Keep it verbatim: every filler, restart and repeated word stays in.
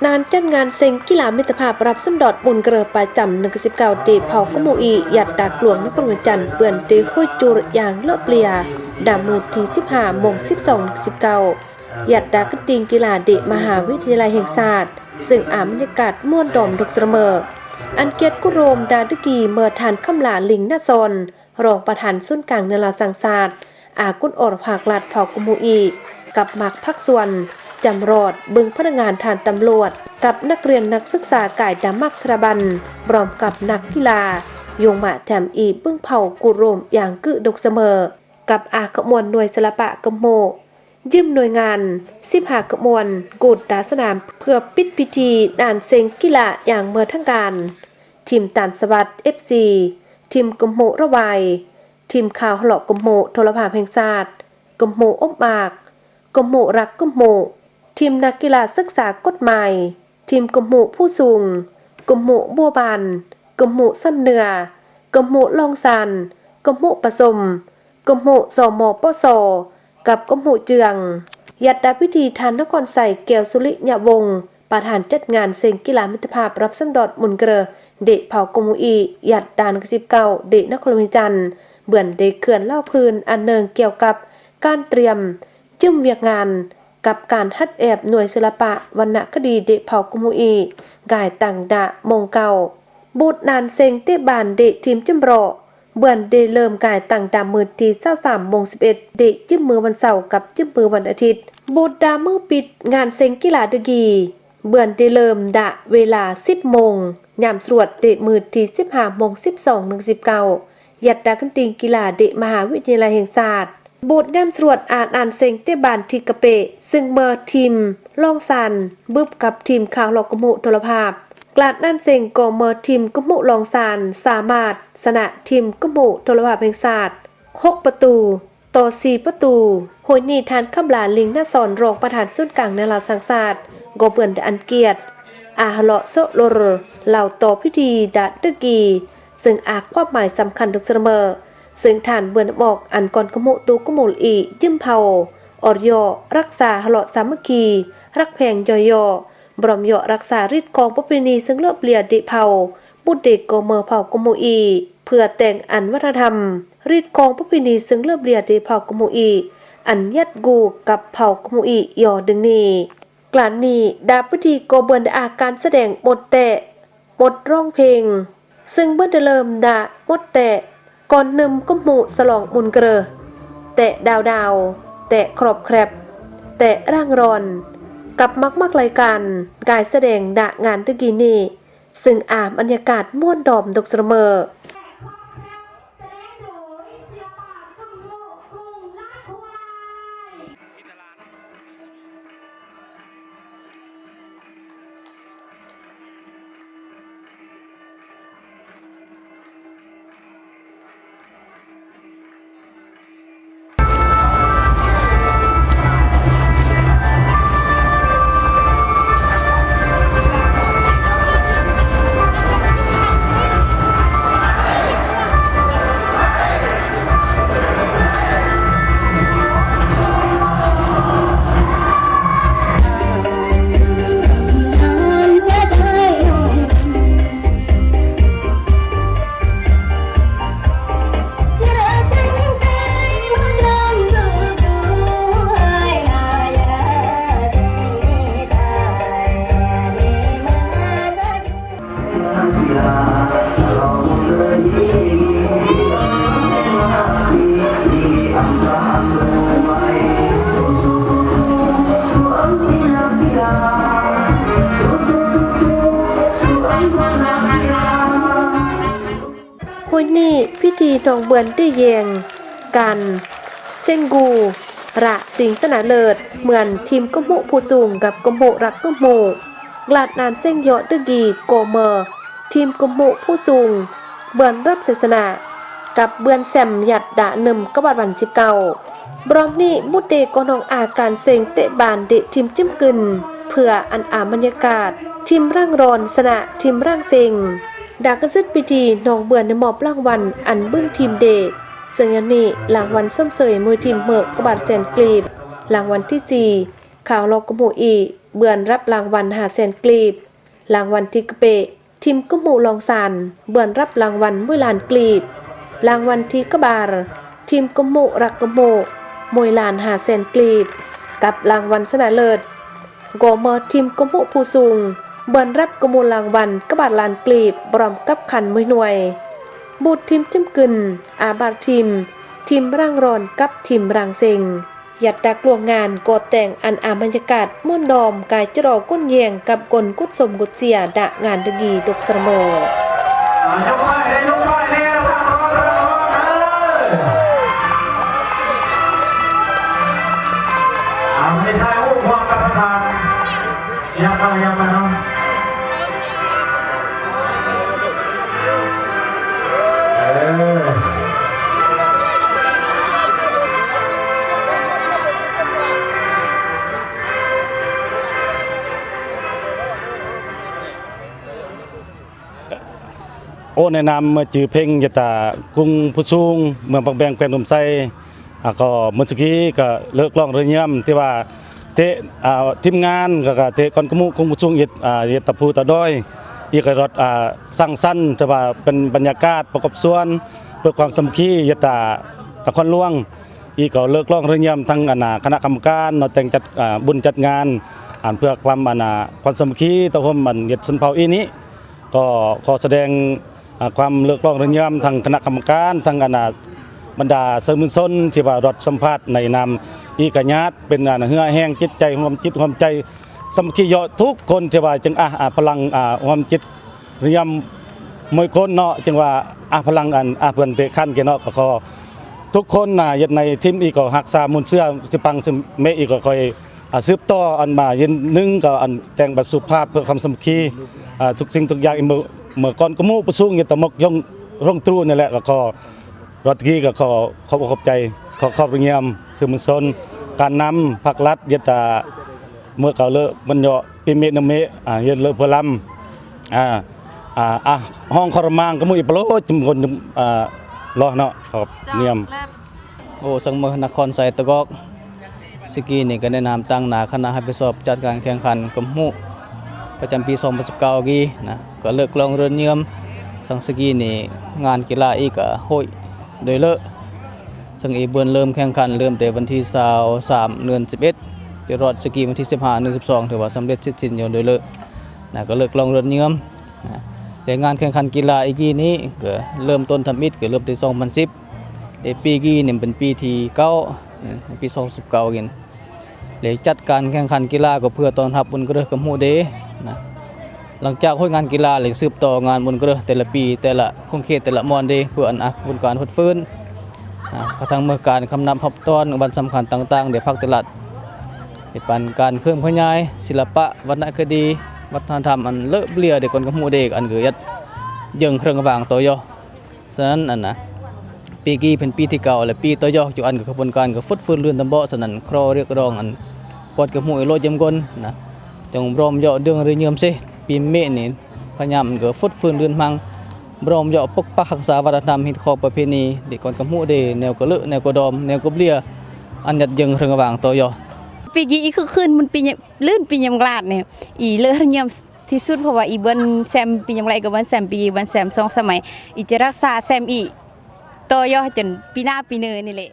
Nan char ngan seng kila mit tăp hap răp sơmdot ƀun gơrơh pachăm nơng kơsip kău đĭ phao kơmui i yat Dak Luang nơng Phan Wan Chan bơ̆n đĭ hôi chur yang lơ̆ plia đam mơ̆ thi sip ha mong sip song nơng kơsip kău yat Dak Kơting Kila đĭ Maha Vidyalaya Heng Sat, sưng am nhi kat muôn dom dŏk sơrơmơ. Ăn kiet kŭ rom đa đĭ ki mơ̆ than khăm la ling nă son, rong păthan sun kang nơ lao sang sat, a kŭn or phak lat phao kơmui i, kăp mak phak suan, chăm rot, bưng pơnang ngan than tơmluat, kăp năk rien năk sưk sa kai đa mak sra băn, brom kăp năk kila, yong mă them i bưng phao kŭ rom yang kơ dŏk sơmơ, kăp a kơmuan nuai sơlapă kơmui. Jim nuai ngan, sip ha kơmuan, gŭt đa sơnam, phưp pit piti, nan seng kila yang mơ̆ thăng gan. Thim Tan Sawat F C, thim kơmui Rawai, thim khao hloh kơmui Thoi Lap Hap Heng Sat, kơmui Ôm Ak, kơmui Răk Kơmui, thim năk kila sưk sa Kôt Mai, thim kơmui Phu Sung, kơmui Bua Ban, kơmui Sam Nưa, kơmui Long San, kơmui Pơsum, kơmui So Mo Pô So, kăp kơmui Jương. Yat đa piti than nă kon sai keo suli nhă vong, păthan char ngan seng kila mit tăp hap răp sơmdot ƀun gơrơh, đĭ phao kơmui i, yat đa nơng kơsip kău đĭ nă kon Lơm Hên Chan, bơ̆n đĭ khưn lao phưn ăn nơng keo kăp, kan triam, jim wiak ngan, kăp kan hăt ep nuai sơlapă, wăn nă kơđi đĭ phao kơmui i, gai tăng đa mong kău. Bôt nan seng tê ban đĭ thim jim rŏ, bơ̆n đĭ lơm gai tăng đa mơ̆ thi sao sam mong sip êt đĭ jim mơ̆ wăn sau kăp jim mơ̆ wăn athit. Bôt đa mơ̆ pit ngan seng kila đĭ gi, bơ̆n đĭ lơm đa wela sip mong, nham sruăt đĭ mơ̆ thi sip ha mong sip song nơng kơsip kău. Yat đa kơnting kila đĭ Maha Vidyalaya Heng Sat. Bôt nham sruăt a nan seng tê ban thi kơpê, sưng mơ̆ thim Long San, bưp kăp thim khao hloh kơmui Thoi Lap Hap. Glăt nan seng gơ̆ mơ̆ thim kơmui Long San, sa mat, sơnă thim kơmui Thoi Lap Hap Heng Sat. Hŏk pơtu, to si pơtu, hôi ni than khăm la ling nă son rong păthan sun kang nơ lao sang sat, gơ̆ bơ̆n đĭ ăn kiet. A hloh sŏ lor, lao to piti đa đĭ gi, sưng a khua mai sam khăn dŏk sơrơmơ. Sưng than bơ̆n mŏk ăn kon kơmui tu kơmul i jim phao. Or yo, răk sa hloh sa mơki, răk pheng yo yo. Brom yo răk sa rit kong pơpini sưng lơ̆ plia đĭ phao. Bút đê gơ̆ mơ̆ phao kơmui i. Phưa teng ăn wăt hăn hăm. Rit kong pơpini sưng lơ̆ plia đĭ phao kơmui i. Ăn nhăt gu kăp phao kơmui i yo đưng ni. Glăt ni, đa piti gơ̆ bơ̆n đĭ a kan sơđeng mŭt tĕ, mŭt rong pheng. Sưng bơ̆n đĭ lơm đa mŭt tĕ, kon nơm kơmui sa long ƀun gơrơh. Tĕ đao đao, tĕ krop krep, tĕ rang ron. Kăp măk măk lai kan, gai sơđeng đa ngan đĭ gi ni. Sưng am ăn nhă kat muôn dom dŏk sơrơmơ. Hôi ni, piti nong bươn đĭ yeng, kan, seng gu, ră sing sơnă lơt, mưn thim kơmui Phu Sung găp kơmui Răk Kơmui. Glăt nan seng yo đĭ gi gơ̆ mơ̆ thim kơmui Phu Sung, bươn răp se sơnă, găp bươn sem yat đa nơm kơbat wan sip kău. Brom ni bút đê gơ̆ nong a kan seng tĕ ban đĭ thim chim kưn, phưa ăn am ăn nhă kat, thim rang ron sơnă thim rang seng. Đa kơsĭt piti nong bươn nơm mop lang wan ăn bưng thim đê. Seng yan ni lang wan sôm sơi mui thim mơ̆ kơbat sen klip. Lang wan tisi, khao lok kơmui i. bươn rap lăng van ha sen klip. Lăng van thí kpe, thím kơhmu Lôngsan, bươn rap lăng van mui lan klip. Lăng van thí kơbar, thím kơhmu rak kơhmu, mui lan ha sen klip. Kăp lăng van sơnă lơt, gô mơ thím kơhmu Phu Sung, bươn rap kơhmu lăng van kơbar lan klip, brom kăp khan mui nuai. But thím Chum Kyn, a bar thím, thím Rang Ron kăp thím Rang Seng. Yat dak luong ngan gô teng an a mă njakat, mưn dôm kai chro kon yeng kăp kon kut som kut sia dak ngan dơgi dok sơrmơ. Ôn ne nam mơ chư pheng yet ta kung Phu Sung, mơng Păng Beng, kuen Tum Sai. A, kơ mơng sigi kơ lơ klong rơ nhem, ti wa te, a, thím ngan kơ, kơ te kon kơhmu kung Phu Sung yet, a, yet ta phu ta doi. I kơ rot, a, sang săn, ti wa pen, bơnjakat, pơkop suan, pơkop sam khi yet ta, ta kon luang. I kơ lơ klong rơ nhem thăng, a, na, kơnăk kăm kan, nơ teng chăt, a, bun chăt ngan, a, pơkop lam, a, na, kon sam khi, ta hôm, a, yet sun phao ini. Kơ, kơ sơdeng, a, kăm lơ klong rơ nhem thăng kơnăk kăm kan, thăng, a, na, bơnda sơmưn son, ti wa rot sơmphat, nai nam, i kơ nhăt, pen, a, na, hơ heng chit chai, huam chit, huam chai, sam khi yo thuk kon ti wa cheng, a, a, pơlang, a, huam chit, rơ nhem mui kon nơ, cheng wa, a, pơlang an, a, bươn te khan ke nơ, kơ, kơ, thuk kon na, yet nai thím i kơ hak sa mưn sưa, si păng si me i kơ koi, a, sưp to, an ma, yin nưng kơ, an teng ba sưp pha, pơkop sam khi, a, thuk sing thuk yang i mơ, mơ kon kơhmu Phu Sung yet ta mok yong, rong tru ne lĕ kơ, kơ, rot gi kơ, kơ, kơ, kơ chai, kơ, kơ rơ nhem, sơmưn son, kan nam, phak lăt, yet ta, mơ kơ lơ, mơng yo, pi me nơ me, a, yet lơ pơlam. A, a, a, hong khor mang kơhmu i pơlô, chum kon, a, lơ nơ, kơ, nhem. Ô, sang mơ na kon sai tơ gok. Sigi ni kơ ne nam tăng na khana hap sop chăt kan kheng khan kơhmu. Pơcham pi song pơsep kau gi, na, kơ lơ klong rơ nhem. Sang sigi ni ngan kila i kơ hôi. Doi lơ. Sang i bươn lơm kheng khan lơm te van thi sao sam nưn sep et. Te rot sigi van thi sep ha nưn sep song te wa sam let sit sin yo doi lơ. Na, kơ lơ klong rơ nhem. Na, te ngan kheng khan kila i gi ni, kơ lơm ton tham it, kơ lơm te song phan sep. Te pi gi ni pen pi thi kau, pi song sep kau gin. Lei chăt kan kheng khan kila kơ pơhơ ton hap ƀun krơh kơhmu đe. Na. Lăng chak hôi ngan kila lei sưp to ngan ƀun krơh te la pi, te la khong khe, te la mon đe, pơhơ an ăk ƀun kan hŭt fưn. Na, kơ thăng mơh kan kham năp hap ton, ƀan sam khan tăng tăng đe phak te lăt. Đe păng kan khơm khơ nhai, silapa, wăt na kơ đe, wăt than tham an lơ blia đe kon kơhmu đe, an gơ yat jơng hrơng wang to yo. Sơnăn an na. Pi gi pen pi thi kau lei pi to yo, chu an kơ khăp ƀun kan kơ phŭt fưn lưn tơm ƀok, sơnăn khro riek rong an. Pơt kơhmu i lô jem gon, na. Chong brom yo dơng rơ nhem seh, pi me ni, pha nham kơ phŭt fưn lưn hmang. Brom yo pŭk pah hak sa wăt than tham hit khok pơ phe ni, đe kon kơhmu đe, neo kơ lơ, neo kơ dom, neo kơ blia. An yat jơng hrơng wang to yo. Pi gi i khưk khưn mŭn pi nham, lưn pi nham glăt ni. I lơ hrơng nhem Ti sut,เพราะว่า i ƀuôn sem pi nham glăi kơ ƀuôn sem, pi ƀuôn sem song samai. I chơrak sa sem i. To yo chun pi na pi nơ ni lei.